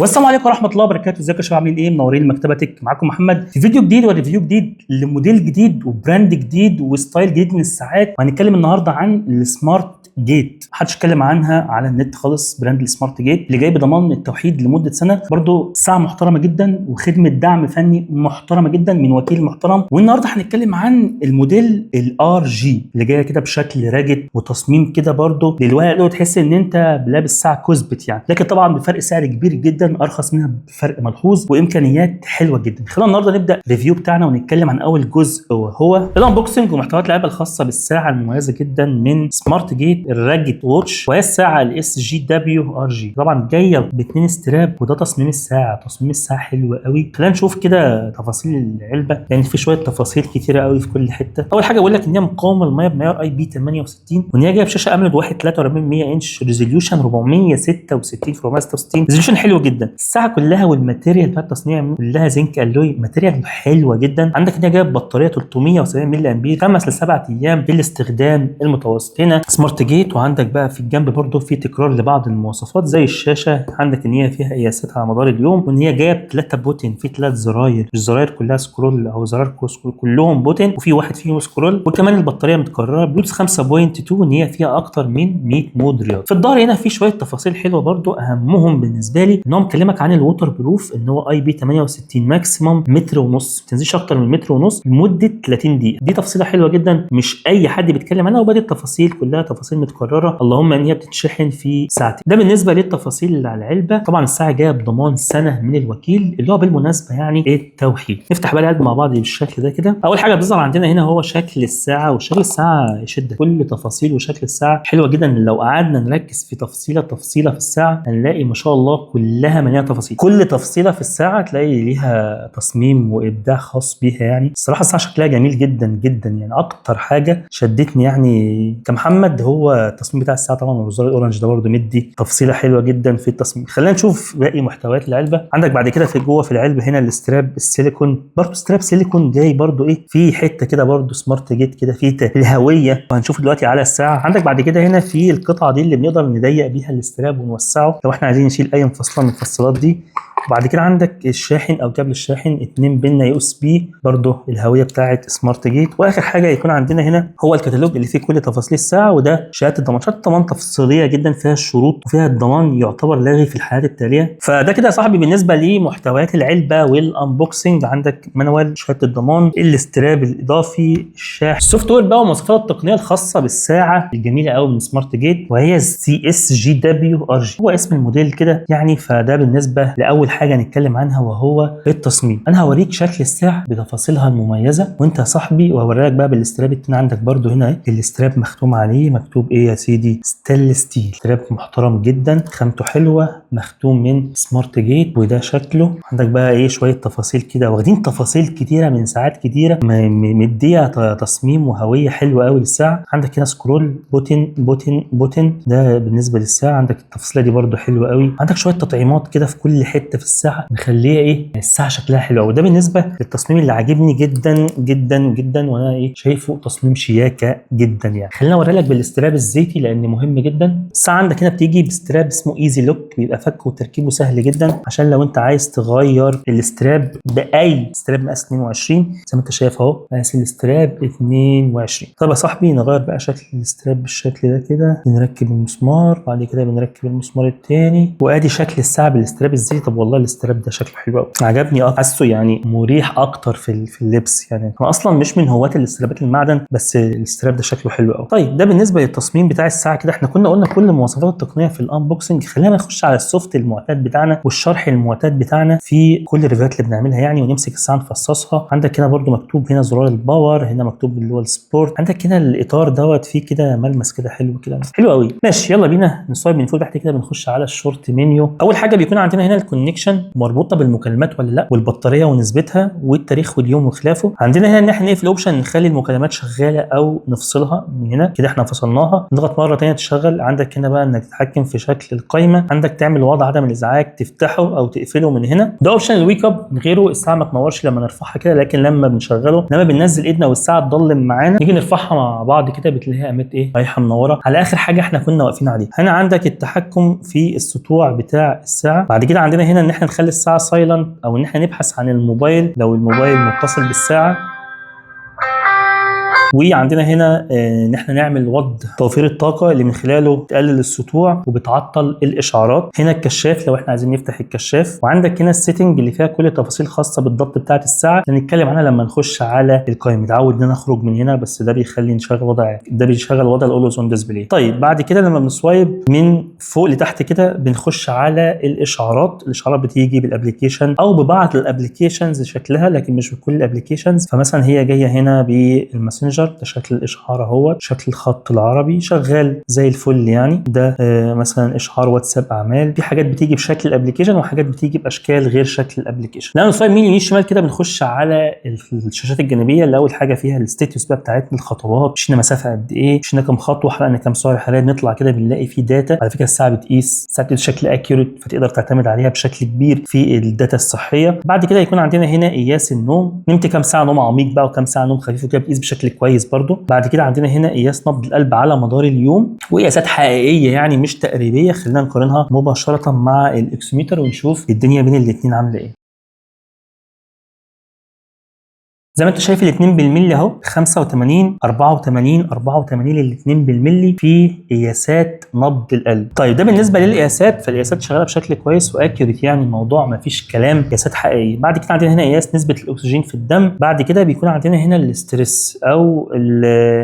والسلام عليكم ورحمة الله وبركاته. ازيكم يا شباب، عاملين ايه؟ منورين مكتبتك. معاكم محمد في فيديو جديد و review جديد لموديل جديد و brand جديد و style جديد من الساعات. وهنتكلم النهارده عن ال SmartGate، محدش اتكلم عنها على النت خالص. brand ال SmartGate اللي جاي بضمان التوحيد لمدة سنه، برضو ساعة محترمه جدا وخدمه دعم فني محترمه جدا من وكيل محترم. والنهارده هنتكلم عن الموديل ال RG اللي جاية كده بشكل rugged وتصميم كده برضو للوهلة تحس ان انت لابس ساعة Kospet يعني، لكن طبعا بفرق سعر كبير جدا، ارخص منها بفرق ملحوظ وامكانيات حلوة جدا. خلينا النهارده نبدا review بتاعنا ونتكلم عن اول جزء وهو ال unboxing ومحتويات العلبة الخاصة بالساعة المميزة جدا من SmartGate ال rugged watch، وهي الساعة ال SGW RG. طبعا جاية باثنين strap، وده تصميم الساعة. تصميم الساعة حلو قوي. خلينا نشوف كده تفاصيل العلبه، لان يعني في شوية تفاصيل كتيرة قوي في كل حته. اول حاجة بقول لك ان هي مقاومة للمية بمعيار IP 68، وان هي جاية بشاشة AMOLED 1.43 انش، resolution 466 في 466، resolution حلو جدا. الساعة كلها وال material بتاع التصنيع كلها zinc alloy، material حلوة جدا. عندك ان هي جاية ببطاريه 370 ملي امبير، 5 ل 7 ايام في الاستخدام المتوسط. هنا SmartGate، وعندك بقى في الجنب برضو في تكرار لبعض المواصفات زي الشاشة. عندك ان هي فيها قياسات على مدار اليوم، وان هي جاية بثلاثة button، في ثلاث زراير، الزراير كلها scroll او زرار scroll كلهم button، وفي واحد فيهم scroll. وكمان البطارية متكرره، بلوتوث 5.2، وان هي فيها اكتر من 100 mode رياضي. في الظهر هنا في شوية تفاصيل حلوة برضو، اهمهم بالنسبة لي ان هو مكلمك عن ال waterproof، ان هو IP 68 maximum متر ونص، ما تنزلش اكتر من متر ونص لمدة 30 دقيقه. دي تفصيله حلوة جدا مش اي حد بيتكلم عنها. وباقي التفاصيل كلها تفاصيل متكرره، اللهم ان هي بتتشحن في ساعتين. ده بالنسبة للتفاصيل اللي على العلبة. طبعا الساعة جاية بضمان سنة من الوكيل اللي هو بالمناسبة يعني التوحيد. نفتح بقى العلبة مع بعض بالشكل ده كده. اول حاجة بتظهر عندنا هنا هو شكل الساعه، وشكل الساعة يشد، كل تفاصيل وشكل الساعة حلوة جدا. لو قعدنا نركز في تفصيله تفصيله في الساعة هنلاقي ما شاء الله كلها مليانة تفاصيل. كل تفصيله في الساعة تلاقي ليها تصميم وابداع خاص بيها. يعني الصراحة الساعة شكلها جميل جدا جدا. يعني اكتر حاجة شدتني يعني كمحمد هو التصميم بتاع الساعة طبعا، والزرار ال orange ده برده مدي تفصيله حلوة جدا في التصميم. خلينا نشوف باقي محتويات العلبة. عندك بعد كده في جوه في العلبة هنا ال strap السيليكون، برده strap سيليكون جاي برده ايه في حتة كده برده SmartGate كده في الهويه، وهنشوف دلوقتي على الساعة. عندك بعد كده هنا في القطعة دي اللي بنقدر نضيق بيها ال strap ونوسعه لو احنا عايزين نشيل اي مفصلة من المفصلات دي. وبعد كده عندك الشاحن او كابل الشاحن 2 pin USB، برضه الهوية بتاعه SmartGate. واخر حاجة يكون عندنا هنا هو الكتالوج اللي فيه كل تفاصيل الساعه، وده شهادة الضمان. شهادة الضمان تفصيلية جدا، فيها الشروط وفيها الضمان يعتبر لاغي في الحالات التالية. فده كده يا صاحبي بالنسبة لمحتويات العلبة وال unboxing. عندك manual، شهادة الضمان، ال strap الاضافي، الشاحن، ال software بقى، ومواصفات التقنية الخاصة بالساعة الجميلة قوي من SmartGate، وهي سي اس جي دبليو ار جي، هو اسم الموديل كده يعني. فده بالنسبة لاول حاجة نتكلم عنها وهو التصميم. انا هوريك شكل الساعة بتفاصيلها المميزة وانت يا صاحبي، وهوريك بقى بال strap التاني. عندك برده هنا اهي ال strap مختوم عليه، مكتوب ايه يا سيدي؟ stainless steel. strap محترم جدا، خامته حلوه، مختوم من SmartGate، وده شكله. عندك بقى ايه شوية تفاصيل كده، واخدين تفاصيل كتيرة من ساعات كتيره، مديه تصميم وهويه حلوة قوي للساعة. عندك هنا scroll، button button button، ده بالنسبة للساعة. عندك التفصيله دي برده حلوة قوي. عندك شوية تطعيمات كده في كل حتة في الساعة مخليه ايه الساعة شكلها حلو قوي. ده بالنسبة للتصميم اللي عاجبني جدا جدا جدا، وانا ايه شايفه تصميم شياكه جدا يعني. خلينا اوري لك بال strap الزيتي لان مهم جدا. الساعة عندك هنا بتيجي ب strap اسمه easy lock، بيبقى فكه وتركيبه سهل جدا، عشان لو انت عايز تغير ال strap باي strap مقاس 22 زي ما انت شايف اهو، مقاس ال strap 22. طب يا صاحبي نغير بقى شكل ال strap بالشكل ده كده، بنركب المسمار، بعد كده بنركب المسمار التاني، وادي شكل الساعة بال strap الزيتي. طب والله ال strap ده شكله حلو قوي، عجبني، حاسه يعني مريح اكتر في اللبس. يعني انا اصلا مش من هواة ال strap ات المعدن، بس ال strap ده شكله حلو قوي. طيب ده بالنسبة للتصميم بتاع الساعة كده. احنا كنا قلنا كل المواصفات التقنية في ال unboxing. خلينا نخش على ال soft المعتاد بتاعنا والشرح المعتاد بتاعنا في كل ال review هات اللي بنعملها يعني، ونمسك الساعة نفصصها. عندك هنا برده مكتوب هنا زرار ال power، هنا مكتوب اللي هو ال sport. عندك هنا الاطار دوت فيه كده ملمس كده حلو كده، حلو قوي. ماشي، يلا بينا ن swipe من فوق تحت كده، بنخش على ال short menu. اول حاجة بيكون عندنا هنا ال connection مربوطة بالمكالمات ولا لا، والبطاريه ونسبتها، والتاريخ واليوم وخلافه. عندنا هنا ان احنا نقفل option نخلي المكالمات شغالة او نفصلها من هنا كده. احنا فصلناها، نضغط مرة مرة ثانية تشغل. عندك هنا بقى انك تتحكم في شكل القائمة، عندك تعمل وضع عدم الازعاج، تفتحه او تقفله من هنا. ده option ال wake up، من غيره الساعة ما تنورش لما نرفعها كده، لكن لما بنشغله، لما بننزل ايدنا والساعة تضلم معانا، نيجي نرفعها مع بعض كده بتلاقيها قامت ايه رايحة منورة على اخر حاجة احنا كنا واقفين عليها. هنا عندك التحكم في السطوع بتاع الساعة. بعد كده عندنا هنا ان احنا نخلي الساعة silent، او ان احنا نبحث عن الموبايل لو الموبايل متصل بالساعة. وعندنا هنا ان احنا نعمل وضع توفير الطاقة اللي من خلاله تقلل السطوع وبتعطل الاشعارات. هنا الكشاف لو احنا عايزين نفتح الكشاف. وعندك هنا ال setting اللي فيها كل التفاصيل الخاصة بالضبط بتاعه الساعة اللي هنتكلم عنها لما نخش على القائمة. متعود ان انا اخرج من هنا، بس ده بيخلي نشغل وضع، ده بيشغل وضع ال always on display. طيب بعد كده لما بن swipe من فوق لتحت كده بنخش على الاشعارات. الاشعارات بتيجي بال application او ببعض ال applications شكلها، لكن مش بكل ال applications. فمثلا هي جاية هنا بالماسنجر، ده شكل الاشعار اهوت، شكل الخط العربي شغال زي الفل يعني. ده مثلا اشعار واتساب اعمال. في حاجات بتيجي بشكل ال application وحاجات بتيجي باشكال غير شكل ال application. لما ن swipe من يمين شمال كده بنخش على الشاشات الجانبية، اللي اول حاجة فيها ال status بقى بتاعتنا، الخطوات، مشينا مسافة قد ايه، مشينا كام خطوة، حرقنا كام سعر حراري. نطلع كده بنلاقي فيه data. على فكرة الساعة بتقيس، الساعة بتقيس بشكل accurate، فتقدر تعتمد عليها بشكل كبير في ال data الصحية. بعد كده يكون عندنا هنا قياس النوم، نمت كام ساعة نوم عميق بقى وكام ساعة نوم خفيف وكده، بتقيس بشكل كويس برضو. بعد كده عندنا هنا قياس نبض القلب على مدار اليوم، وقياسات حقيقية يعني مش تقريبية. خلينا نقارنها مباشرة مع ال oximeter ونشوف الدنيا بين الاثنين عامله ايه. زي ما انت شايف الاثنين بالملي اهو، 85 84 84، الاثنين بالملي في قياسات نبض القلب. طيب ده بالنسبة للقياسات، فالقياسات شغالة بشكل كويس و accurate، يعني الموضوع ما فيش كلام، قياسات حقيقية. بعد كده عندنا هنا قياس نسبه الاكسجين في الدم. بعد كده بيكون عندنا هنا ال stress او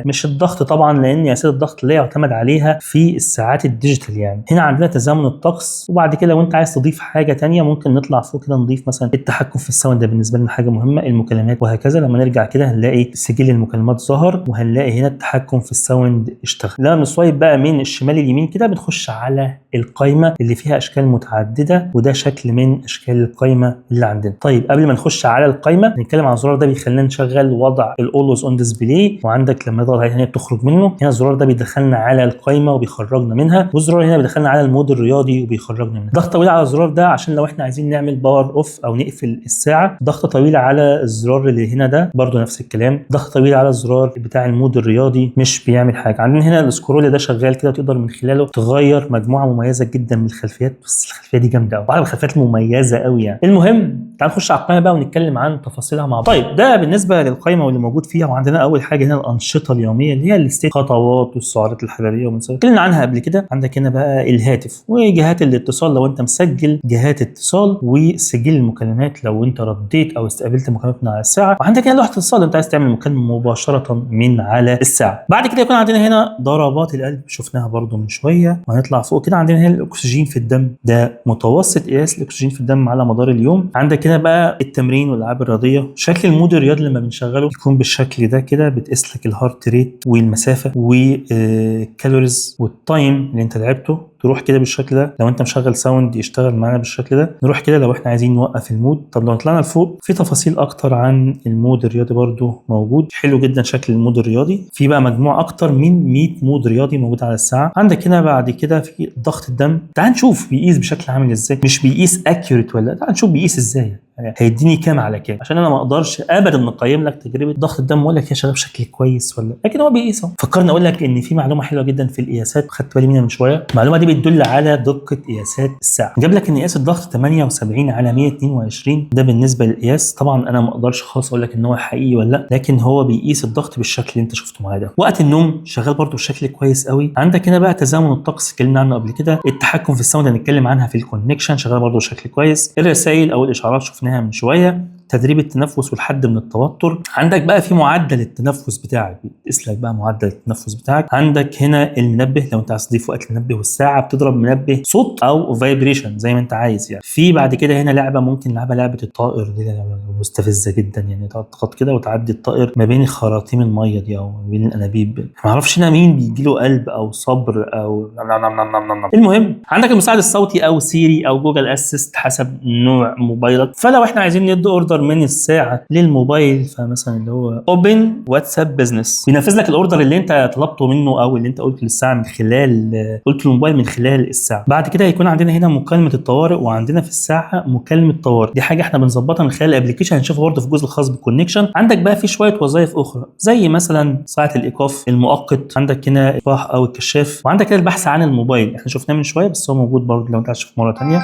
مش الضغط طبعا، لان قياسات الضغط لا يعتمد عليها في الساعات ال digital يعني. هنا عندنا تزامن الطقس. وبعد كده لو انت عايز تضيف حاجة ثانية ممكن نطلع فوق كده نضيف مثلا التحكم في ال sound، ده بالنسبة لنا حاجة مهمة، المكالمات وهكذا. لما نرجع كده هنلاقي سجل المكالمات ظهر، وهنلاقي هنا التحكم في ال sound اشتغل. لما ن swipe بقى من الشمال اليمين كده بنخش على القائمة اللي فيها اشكال متعددة، وده شكل من اشكال القائمة اللي عندنا. طيب قبل ما نخش على القائمة نتكلم عن الزرار ده، بيخلينا نشغل وضع ال always on display، وعندك لما نضغط عليه هنا بتخرج منه. هنا الزرار ده بيدخلنا على القائمة وبيخرجنا منها، والزرار هنا بيدخلنا على ال mode الرياضي وبيخرجنا منها. ضغطه طويلة على الزرار ده عشان لو احنا عايزين نعمل power off او نقفل الساعة. ضغطه طويلة على الزرار اللي هنا ده برده نفس الكلام. ضغط طويل على الزرار بتاع ال mode الرياضي مش بيعمل حاجة. عندنا هنا ال scroll ده شغال كده، وتقدر من خلاله تغير مجموعة مميزة جدا من الخلفيات، بس الخلفية دي جامدة قوي، بعض الخلفيات المميزة قوي يعني. المهم تعال نخش على القائمة بقى ونتكلم عن تفاصيلها مع بعض. طيب ده بالنسبة للقائمه واللي موجود فيها. وعندنا اول حاجة هنا الانشطة اليومية اللي هي ال state، خطوات والسعرات الحرارية ومن اتكلمنا عنها قبل كده. عندك هنا بقى الهاتف وجهات الاتصال لو انت مسجل جهات اتصال، وسجل المكالمات لو انت رديت او استقبلت مكالمات من على الساعة. وعندك هنا لوحة اتصال لو انت عايز تعمل مكالمة مباشرة من على الساعة. بعد كده يكون عندنا هنا ضربات القلب شفناها برده من شوية. وهنطلع فوق كده عندنا هنا الاكسجين في الدم، ده متوسط قياس الاكسجين في الدم على مدار اليوم. عندك هنا بقى التمرين والالعاب الرياضية، شكل ال mode الرياضي لما بنشغله يكون بالشكل ده كده، بتقيس لك ال heart rate والمسافة وال calories وال time اللي انت لعبته. تروح كده بالشكل ده لو انت مشغل sound يشتغل معانا بالشكل ده. نروح كده لو احنا عايزين نوقف ال mode. طب لو طلعنا لفوق في تفاصيل اكتر عن ال mode الرياضي برده موجود، حلو جدا شكل ال mode الرياضي. في بقى مجموعة اكتر من 100 mode رياضي موجود على الساعة. عندك هنا بعد كده في ضغط الدم، تعال نشوف بيقيس بشكل عامل ازاي، مش بيقيس accurate ولا، تعال نشوف بيقيس ازاي، يعني هيديني كام على كام، عشان انا ما اقدرش ابدا نقيم لك تجربه ضغط الدم ولا هي شغالة بشكل كويس ولا، لكن هو بيقيسه. فكرني اقول لك ان في معلومة حلوة جدا في القياسات خدت بالي منها من شوية، المعلومة دي بتدل على دقه قياسات الساعة. جاب لك ان قياس الضغط 78 على 122، ده بالنسبة للقياس. طبعا انا ما اقدرش خالص اقول لك ان هو حقيقي ولا لا، لكن هو بيقيس الضغط بالشكل اللي انت شفته معايا ده. وقت النوم شغال برده بشكل كويس قوي. عندك هنا بقى تزامن الطقس اتكلمنا عنه قبل كده، التحكم في ال sound هنتكلم عنها في ال connection شغال برده بشكل كويس، الرسائل او الاشعارات شفناها من شوية، تدريب التنفس والحد من التوتر. عندك بقى في معدل التنفس بتاعك، بيقيس لك بقى معدل التنفس بتاعك. عندك هنا المنبه لو انت عايز تضيف وقت المنبه، والساعة بتضرب منبه صوت او vibration زي ما انت عايز يعني. في بعد كده هنا لعبه ممكن نلعبها، لعبه الطائر دي لعبة مستفزة جدا يعني، تقعد تضغط كده وتعدي الطائر ما بين خراطيم المية دي او ما بين الانابيب، ما اعرفش هنا مين بيجي له قلب او صبر او نم نم نم نم نم. المهم عندك المساعد الصوتي او Siri او Google Assist حسب نوع موبايلك. فلو احنا عايزين ندي order order من الساعة للموبايل، فمثلا اللي هو open WhatsApp Business، بينفذ لك ال order اللي انت طلبته منه او اللي انت قلته للساعة من خلال قلت للموبايل من خلال الساعة. بعد كده هيكون عندنا هنا مكالمة الطوارئ، وعندنا في الساعة مكالمة طوارئ، دي حاجة احنا بنظبطها من خلال ال application، هنشوفها برضه في الجزء الخاص بال connection. عندك بقى في شوية وظائف اخرى زي مثلا ساعة الايقاف المؤقت، عندك هنا المصباح او الكشاف، وعندك هنا البحث عن الموبايل احنا شفناه من شوية بس هو موجود برضه لو انت عايز تشوفه مرة ثانية.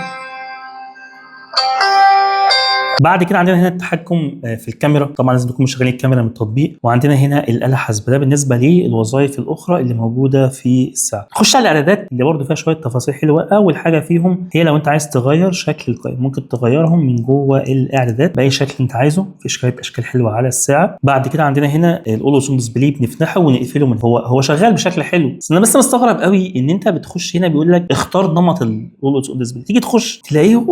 بعد كده عندنا هنا التحكم في الكاميرا، طبعا لازم تكون مشغلين الكاميرا من التطبيق. وعندنا هنا الاله الحاسبة. ده بالنسبة للوظائف الاخرى اللي موجودة في الساعة. نخش على الاعدادات اللي برضه فيها شوية تفاصيل حلوة. اول حاجة فيهم هي لو انت عايز تغير شكل القائمة، ممكن تغيرهم من جوه الاعدادات باي شكل انت عايزه، في شوية اشكال حلوة على الساعة. بعد كده عندنا هنا ال always on display، بنفتحه ونقفله من هو شغال بشكل حلو، بس انا بس مستغرب قوي ان انت بتخش هنا بيقول لك اختار نمط ال always on display، تيجي تخش تلاقيه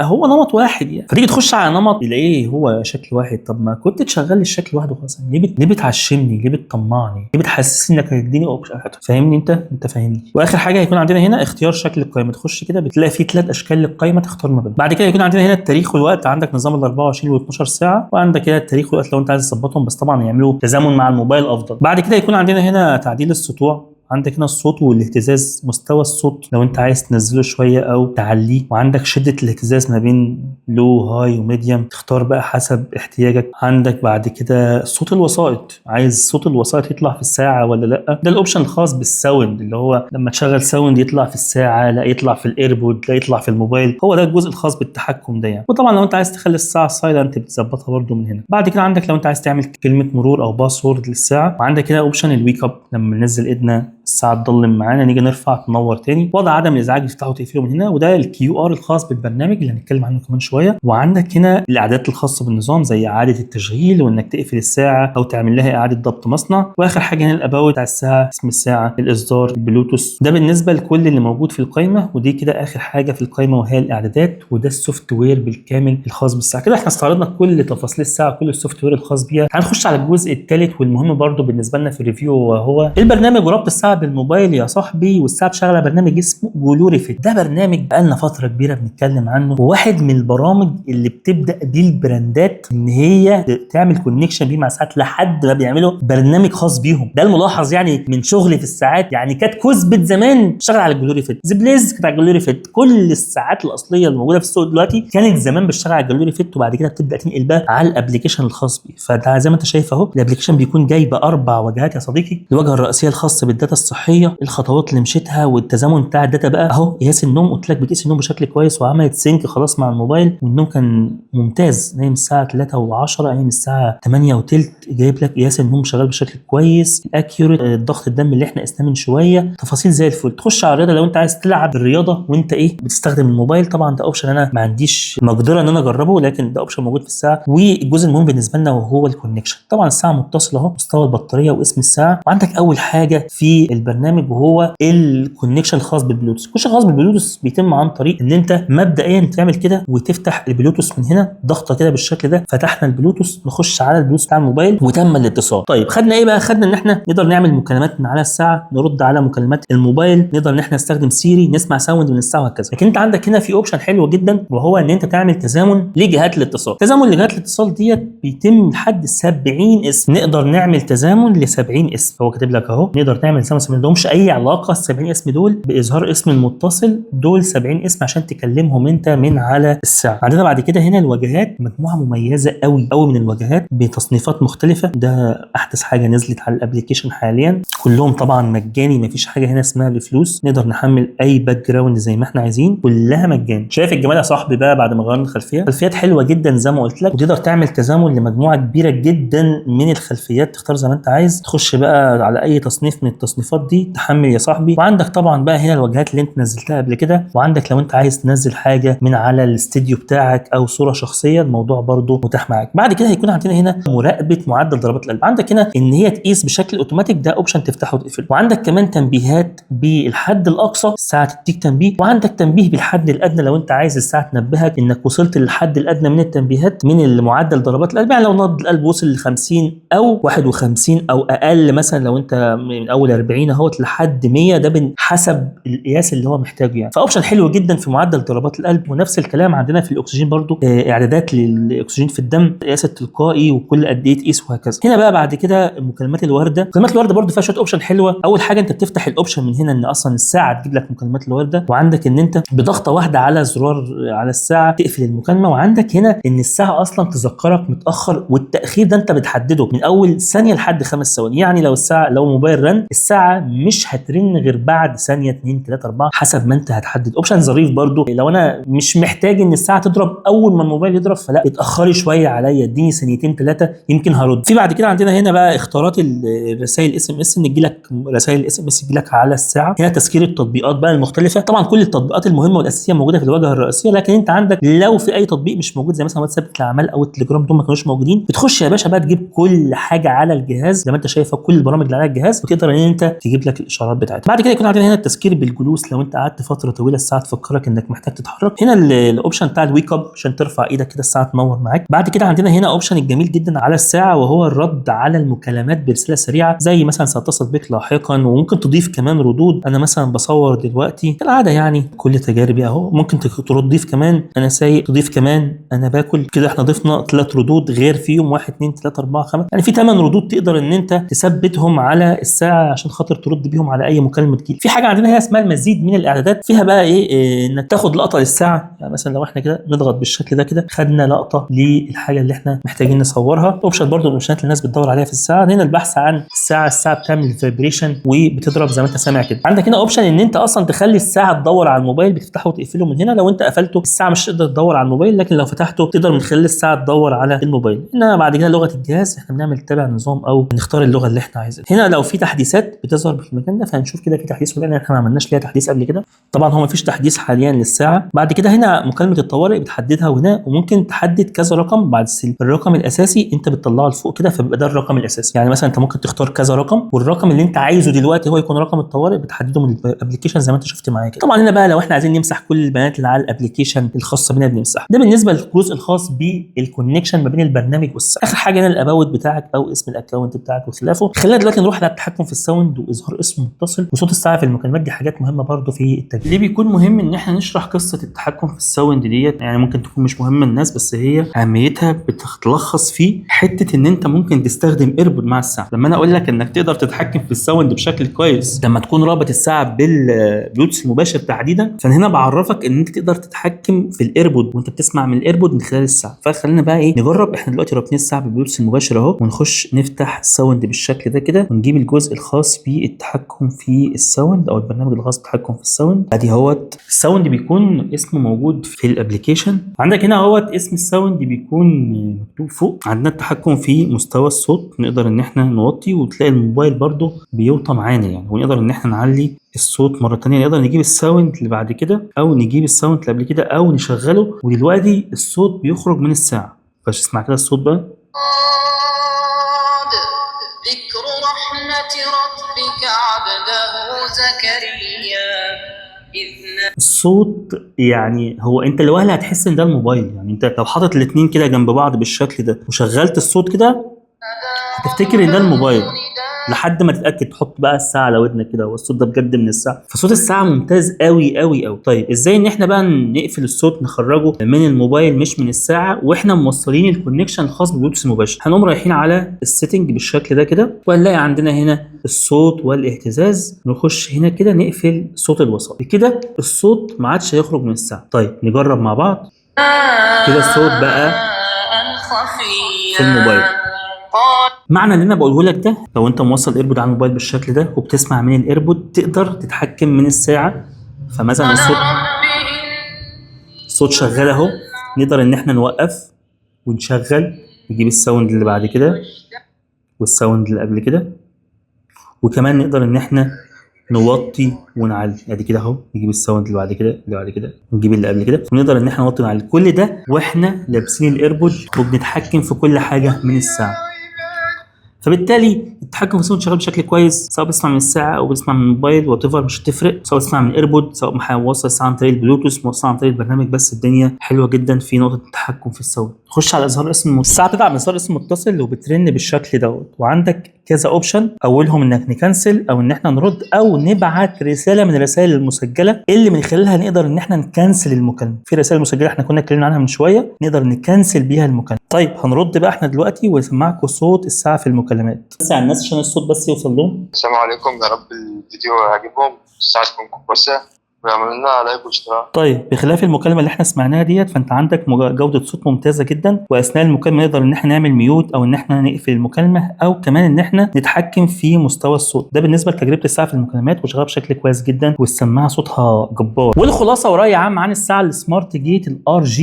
هو نمط واحد يعني، فتيجي تخش على نمط تلاقيه هو شكل واحد. طب ما كنت تشغل لي الشكل واحد وخلاص، ليه بتعشمني؟ ليه بتطمعني؟ ليه بتحسسني انك هتديني option؟ فاهمني انت فاهمني. واخر حاجة هيكون عندنا هنا اختيار شكل القائمة، تخش كده بتلاقي في 3 اشكال للقائمه تختار ما بينهم. بعد كده يكون عندنا هنا التاريخ والوقت، عندك نظام ال 24 وال 12 ساعة، وعندك هنا التاريخ والوقت لو انت عايز تظبطهم، بس طبعا يعملوا تزامن مع الموبايل افضل. بعد كده يكون عندنا هنا تعديل السطوع، عندك هنا الصوت والاهتزاز، مستوى الصوت لو انت عايز تنزله شوية او تعليه، وعندك شده الاهتزاز ما بين low high و medium، تختار بقى حسب احتياجك. عندك بعد كده صوت الوسائط، عايز صوت الوسائط يطلع في الساعة ولا لا، ده ال option الخاص بال sound اللي هو لما تشغل sound يطلع في الساعة، لا يطلع في ال AirPod، لا يطلع في الموبايل، هو ده الجزء الخاص بالتحكم ده يعني. وطبعا لو انت عايز تخلي الساعة silent بتظبطها برده من هنا. بعد كده عندك لو انت عايز تعمل كلمة مرور او password للساعة، وعندك هنا option ال wake up، لما ننزل ايدنا الساعة تضلم معانا، نيجي نرفع تنور تاني. وضع عدم الازعاج بتفتحه وتقفله من هنا، وده ال QR الخاص بالبرنامج اللي هنتكلم عنه كمان شوية. وعندك هنا الاعدادات الخاصة بالنظام زي اعاده التشغيل وانك تقفل الساعة او تعمل لها اعاده ضبط مصنع. واخر حاجة هنا ال about بتاع الساعة، اسم الساعة، الاصدار، البلوتوث. ده بالنسبة لكل اللي موجود في القائمة، ودي كده اخر حاجة في القائمة وهي الاعدادات، وده ال software بالكامل الخاص بالساعة. كده احنا استعرضنا كل تفاصيل الساعة، كل ال software الخاص بيها. هنخش على الجزء الثالث والمهم برضو بالنسبة لنا في ال review، وهو البرنامج وربط الساعة بالموبايل يا صاحبي. والساعة بتشغل برنامج اسمه Glory Fit. ده برنامج بقالنا فترة كبيرة بنتكلم عنه، وواحد من البرامج اللي بتبدا بيه البراندات ان هي تعمل connection بيه مع ساعات لحد ما بيعملوا برنامج خاص بيهم. ده الملاحظ يعني من شغلي في الساعات، يعني كانت Kospet زمان شغال على ال Glory Fit، Zeblaze كانت على ال Glory Fit، كل الساعات الاصلية الموجودة في السوق دلوقتي كانت زمان بتشتغل على ال Glory Fit، وبعد كده بتبدا تنقل بقى على ال application الخاص بيه. فده زي ما انت شايف اهو، ال application بيكون جاي باربع واجهات يا صديقي. الواجهة الرئيسية الخاصة بال data الصحية، الخطوات اللي مشيتها والتزامن بتاع ال data بقى اهو. قياس النوم قلت لك بتقيس النوم بشكل كويس، وعملت sync خلاص مع الموبايل، والنوم كان ممتاز. نايم الساعة 3:10، نايم الساعة 8:20، جايب لك قياس النوم شغال بشكل كويس، ال accurate، ضغط الدم اللي احنا قسناه من شوية، تفاصيل زي الفل. تخش على الرياضة لو انت عايز تلعب الرياضة وانت ايه بتستخدم الموبايل، طبعا ده option انا ما عنديش مقدره ان انا اجربه، لكن ده option موجود في الساعة. والجزء المهم بالنسبة لنا وهو ال connection، طبعا الساعة متصلة اهو، مستوى البطارية واسم الساعة. وعندك اول حاجة في البرنامج وهو ال connection الخاص بالبلوتوث. ال connection الخاص بالبلوتوث بيتم عن طريق ان انت مبدئيا تعمل كده وتفتح البلوتوث من هنا ضغطه كده بالشكل ده. فتحنا البلوتوث، نخش على البلوتوث بتاع الموبايل وتم الاتصال. طيب خدنا ايه بقى؟ خدنا ان احنا نقدر نعمل مكالمات من على الساعة، نرد على مكالمات الموبايل، نقدر ان احنا نستخدم Siri، نسمع sound من الساعة وهكذا. لكن انت عندك هنا في option حلو جدا، وهو ان انت تعمل تزامن لجهات الاتصال. تزامن لجهات الاتصال ديت بيتم لحد 70 اسم، نقدر نعمل تزامن ل 70 اسم. هو كاتب لك اهو نقدر نعمل تزامن، ما لهمش اي علاقة ال 70 اسم دول باظهار اسم المتصل، دول 70 اسم عشان تكلمهم انت من على الساعة. عندنا بعد كده هنا الواجهات، مجموعة مميزة قوي قوي من الواجهات بتصنيفات مختلفة. ده احدث حاجة نزلت على ال application حاليا، كلهم طبعا مجاني، مفيش حاجة هنا اسمها بفلوس، نقدر نحمل اي background زي ما احنا عايزين، كلها مجاني. شايف الجمال يا صاحبي بقى بعد ما غيرنا الخلفية؟ خلفيات حلوة جدا زي ما قلت لك، وتقدر تعمل تزامن لمجموعة كبيرة جدا من الخلفيات، تختار زي ما انت عايز، تخش بقى على اي تصنيف من التصنيفات دي تحمل يا صاحبي. وعندك طبعا بقى هنا الواجهات اللي انت نزلتها قبل كده، وعندك لو انت عايز تنزل حاجة من على الاستديو بتاعك او صوره شخصية الموضوع برضو متاح معاك. بعد كده هيكون عندنا هنا مراقبة معدل ضربات القلب، عندك هنا ان هي تقيس بشكل اوتوماتيك، ده option تفتحه وتقفله. وعندك كمان تنبيهات بالحد الاقصى، الساعة تديك تنبيه، وعندك تنبيه بالحد الادنى لو انت عايز الساعة تنبهك انك وصلت للحد الادنى من التنبيهات من معدل ضربات القلب. يعني لو نبض القلب وصل ل 50 او 51 او اقل، مثلا لو انت من اول 40 اهوت لحد 100، ده حسب القياس اللي هو محتاجه يعني. ف option حلو جدا في معدل ضربات القلب. ونفس الكلام عندنا في في الاكسجين برضو، اعدادات للاكسجين في الدم، القياس التلقائي وكل قد ايه تقيس وهكذا. هنا بقى بعد كده المكالمات الواردة. المكالمات الواردة برضو فيها شوية option حلوة. اول حاجة انت بتفتح ال option من هنا ان اصلا الساعة تجيب لك مكالمات الواردة، وعندك ان انت بضغطه واحدة على زرار على الساعة تقفل المكالمة، وعندك هنا ان الساعة اصلا تذكرك متاخر، والتاخير ده انت بتحدده من اول ثانية لحد 5 ثواني. يعني لو الساعة لو الموبايل رن، الساعة مش هترن غير بعد ثانيه، 2، 3، 4، حسب ما انت هتحدد. option ظريف برضو، لو انا مش محتاج ان الساعة تضرب اول ما الموبايل يضرب، فلا اتاخري شوية عليا، اديني ثانيتين ثلاثة يمكن هرد. في بعد كده عندنا هنا بقى اختيارات الرسائل SMS، ان تجي لك رسائل SMS تجي لك على الساعة. هنا تذكير التطبيقات بقى المختلفه، طبعا كل التطبيقات المهمة والاساسيه موجودة في الواجهة الرئيسيه، لكن انت عندك لو في اي تطبيق مش موجود زي مثلا واتساب الاعمال او التليجرام، دول ما كانوش موجودين، بتخش يا باشا بقى تجيب كل حاجة على الجهاز زي ما انت شايفه، كل البرامج اللي على الجهاز، وتقدر ان انت تجيب لك الاشارات بتاعتها. بعد كده يكون عندنا هنا التذكير بالجلوس، لو انت قعدت فترة طويلة الساعة تفكرك انك محتاج تتحرك. هنا ال option بتاع ال wake up عشان ترفع ايدك كده الساعة تنور معاك. بعد كده عندنا هنا option الجميل جدا على الساعه، وهو الرد على المكالمات برسالة سريعة، زي مثلا ساتصل بك لاحقا، وممكن تضيف كمان ردود. انا مثلا بصور دلوقتي كالعادة يعني كل تجاربي اهو، ممكن تضيف كمان انا سايق، تضيف كمان انا باكل. كده احنا ضفنا ثلاث ردود غير فيهم 1، 2، 3، 4، 5، يعني في 8 ردود تقدر ان انت تثبتهم على الساعة عشان خاطر ترد بيهم على اي مكالمة تجيلك. في حاجة عندنا هي اسمها المزيد من الاعدادات، فيها بقى إيه؟ انك تاخد لقطة للساعة، يعني مثلا لو احنا كده نضغط بالشكل ده كده خدنا لقطة للحاجة اللي احنا محتاجين نصورها. option برضو من ال option ات اللي الناس بتدور عليها في الساعة. هنا البحث عن الساعه، الساعة بتعمل vibration وبتضرب زي ما انت سامع كده. عندك هنا option ان انت اصلا تخلي الساعة تدور على الموبايل، بتفتحه وتقفله من هنا. لو انت قفلته الساعة مش تقدر تدور على الموبايل، لكن لو فتحته تقدر من خلال الساعة تدور على الموبايل. هنا بعد كده لغة الجهاز، احنا بنعمل تابع نظام او نختار اللغة اللي احنا عايزينها. هنا لو في تحديثات بتظهر في المكان ده، فهنشوف كده في تحديث ولا لا، احنا ما عملناش ليها تحديث قبل كده. طبعا هو ما فيش تحديث حاليا للساعة. بعد كده هنا مكالمة الطوارئ بتحددها هنا، وممكن تحدد كذا رقم، بعد الرقم الاساسي انت بتطلعه لفوق كده، فبيبقى ده الرقم الاساسي. يعني مثلا انت ممكن تختار كذا رقم، والرقم اللي انت عايزه دلوقتي هو يكون رقم الطوارئ بتحدده من ال application زي ما انت شفت معايا كده. طبعا هنا بقى لو احنا عايزين نمسح كل البيانات اللي على ال application الخاصة بينا بنمسح. ده بالنسبة للجزء الخاص بال connection ما بين البرنامج والساعة. اخر حاجة هنا ال about بتاعك او اسم ال account بتاعك وخلافه. خلينا دلوقتي نروح على التحكم في ال sound واظهار اسم المتصل وصوت الساعة في المكالمات، دي حاجات مهمة برضو في التجربة. ليه بيكون مهم ان احنا نشرح قصة التحكم في ال sound ديت؟ يعني ممكن تكون مش مهمة للناس، بس هي اهميتها بتتلخص في حتة ان انت ممكن تستخدم AirPod مع الساعة. لما انا اقول لك انك تقدر تتحكم في ال sound بشكل كويس لما تكون رابط الساعة بالبلوتوث المباشر تحديدا، فانا هنا بعرفك ان انت تقدر تتحكم في ال AirPod وانت بتسمع من ال AirPod من خلال الساعة. فخلينا بقى ايه نجرب. احنا دلوقتي رابطين الساعة بالبلوتوث المباشر اهو، ونخش نفتح ال sound بالشكل ده كده، ونجيب الجزء الخاص بالتحكم في ال sound او البرنامج الخاص بالتحكم في ال sound. ادي اهوت ال sound بيكون اسمه موجود في ال application. عندك هنا اهوت اسم ال sound بيكون مكتوب فوق. عندنا التحكم في مستوى الصوت، نقدر ان احنا نوطي، وتلاقي الموبايل برده بيوطى معانا يعني، ونقدر ان احنا نعلي الصوت مرة ثانية. نقدر نجيب ال sound اللي بعد كده او نجيب ال sound اللي قبل كده او نشغله، ودلوقتي الصوت بيخرج من الساعة. فاسمع كده الصوت بقى. ذكر رحمة ربك عبده زكريا إذ الصوت يعني هو انت لوهله هتحس ان ده الموبايل، يعني انت لو حاطط الاثنين كده جنب بعض بالشكل ده وشغلت الصوت كده هتفتكر ان ده الموبايل، لحد ما تتاكد تحط بقى الساعة على ودنك كده، هو الصوت ده بجد من الساعة؟ فصوت الساعة ممتاز قوي قوي قوي. طيب ازاي ان احنا بقى نقفل الصوت نخرجه من الموبايل مش من الساعة واحنا موصلين ال connection الخاص بالبلوتوث المباشر؟ هنقوم رايحين على ال setting بالشكل ده كده، وهنلاقي عندنا هنا الصوت والاهتزاز، نخش هنا كده نقفل صوت الوسائط، بكده الصوت ما عادش هيخرج من الساعة. طيب نجرب مع بعض كده، الصوت بقى في الموبايل. معنى اللي انا بقوله لك ده، لو انت موصل AirPod على الموبايل بالشكل ده وبتسمع من ال AirPod تقدر تتحكم من الساعة. فمثلا الصوت شغال اهو، نقدر ان احنا نوقف ونشغل، نجيب ال sound اللي بعد كده وال sound اللي قبل كده، وكمان نقدر ان احنا نوطي ونعلي. ادي كده اهو، نجيب ال sound اللي بعد كده، اللي بعد كده، ونجيب اللي قبل كده، ونقدر ان احنا نوطي ونعلي كل ده واحنا لابسين ال AirPod وبنتحكم في كل حاجة من الساعة. فبالتالي التحكم في ال sound شغال بشكل كويس، سواء بتسمع من الساعة او بتسمع من الموبايل whatever مش هتفرق، سواء بتسمع من AirPod، سواء موصل الساعة عن طريق البلوتوث، موصل عن طريق البرنامج، بس الدنيا حلوة جدا في نقطة التحكم في ال sound. خش على اظهار اسم الساعة، بتدعم اظهار اسم متصل وبترن بالشكل دوت، وعندك كذا option، اولهم انك نكنسل او ان احنا نرد او نبعت رسالة من الرسائل المسجلة اللي من خلالها نقدر ان احنا نكنسل المكالمة. في رسائل مسجله احنا كنا اتكلمنا عنها من شوية نقدر نكنسل بيها المكالمة. طيب هنرد بقى احنا دلوقتي واسمعكم صوت الساعة في المكالمات، بس على الناس عشان الصوت بس يوصل لهم. السلام عليكم، يا رب الفيديو يعجبهم، الساعة تكون كويسة ويعملوا لنا like واشتراك. طيب بخلاف المكالمة اللي احنا سمعناها ديت، فانت عندك جوده صوت ممتازة جدا، واثناء المكالمة نقدر ان احنا نعمل mute او ان احنا نقفل المكالمة او كمان ان احنا نتحكم في مستوى الصوت. ده بالنسبة لتجربة الساعة في المكالمات، وشغالة بشكل كويس جدا، والسماعه صوتها جبار. والخلاصة وراي عام عن الساعة ال Smart Gate ال RG،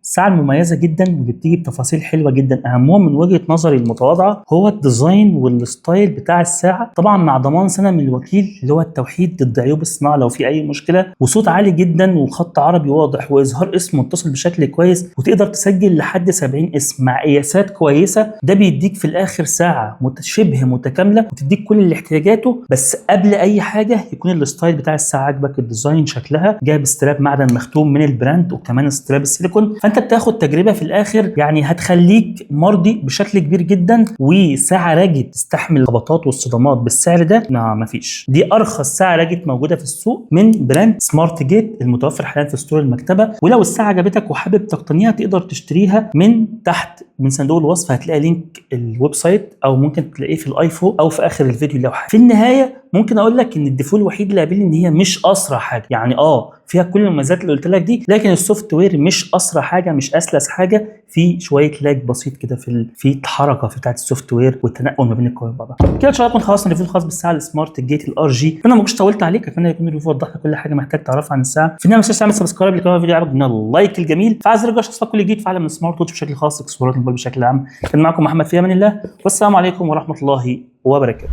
الساعة المميزة جدا واللي بتيجي بتفاصيل حلوة جدا، أهمهم من وجهة نظري المتواضعة هو ال design وال style بتاع الساعة، طبعا مع ضمان سنة من الوكيل اللي هو التوحيد ضد عيوب الصناعة لو في أي مشكلة، وصوت عالي جدا وخط عربي واضح، وإظهار اسم متصل بشكل كويس، وتقدر تسجل لحد 70 اسم مع قياسات كويسة. ده بيديك في الآخر ساعة شبه متكاملة وتديك كل اللي احتياجاته. بس قبل أي حاجة يكون ال style بتاع الساعة عاجبك، ال design شكلها جايب strap معدن مختوم من ال brand وكمان strap السيليكون، فانت بتاخد تجربه في الاخر يعني هتخليك مرضي بشكل كبير جدا. وساعة rugged تستحمل الخبطات والصدمات بالسعر ده لا مفيش، دي ارخص ساعة rugged موجودة في السوق من brand Smart Gate المتوفر حاليا في store المكتبة. ولو الساعة عجبتك وحابب تقتنيها تقدر تشتريها من تحت من صندوق الوصف، هتلاقي link ال website او ممكن تلاقيه في ال i فوق او في اخر الفيديو لو حابب. في النهاية ممكن اقول لك ان ال défaut الوحيد اللي قابلني ان هي مش اسرع حاجة، يعني فيها كل المميزات اللي قلت لك دي، لكن ال software مش اسرع حاجة، مش اسلس حاجة، في شوية lag بسيط كده في حركة في بتاعه ال software والتنقل ما بين القوائم بعضها. كده ان شاء الله اكون خلصنا ال review الخاص بالساعة ال Smart Gate ال RG. انا ما كنتش طولت عليك، اتمنى يكون ال review وضح لك كل حاجة محتاج تعرفها عن الساعة. في النهاية ما تنساش تعمل subscribe للقناة، الفيديو عجبك ال like الجميل، فعل زر الجرس عشان كل جديد في عالم ال smart watch بشكل خاص، اكسسوارات الموبايل بشكل عام. كان معكم محمد في امان الله، والسلام عليكم ورحمة الله وبركاته.